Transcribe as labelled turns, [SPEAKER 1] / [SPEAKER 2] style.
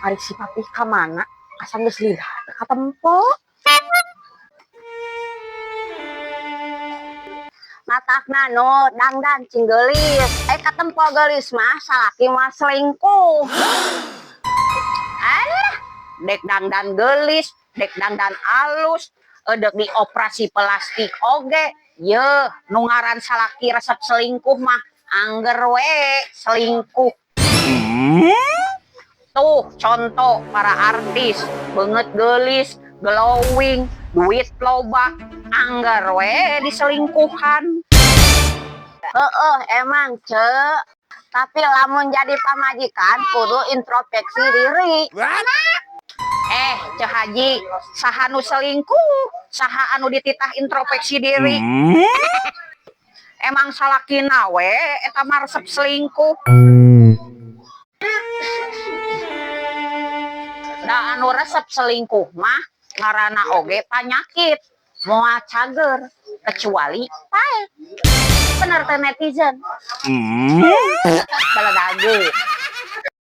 [SPEAKER 1] Ari si Papih ka mana? Asa geus lila teu katempo.
[SPEAKER 2] Matakna nu dangdan cing geulis. Eh, katempo geulis mah salaki mah selingkuh.
[SPEAKER 1] Alah, dek dangdan geulis, dek dangdan alus, edek dioperasi plastik oge. Ye, nu ngaran salaki resep selingkuh mah angger we selingkuh. Tuh, contoh para artis, beungeut geulis, glowing, duit loba, angger we diselingkuhan.
[SPEAKER 2] Heeh, emang, Cek. Tapi lamun jadi pamajikan kudu introspeksi diri.
[SPEAKER 1] Eh, Ceu Haji, saha nu selingkuh, saha anu dititah introspeksi diri? Emang salakina we eta mah resep selingkuh. Da anu resep selingkuh mah ngaranna oge panyakit, moal cager kecuali paeh. Bener teh, netizen? Baladage.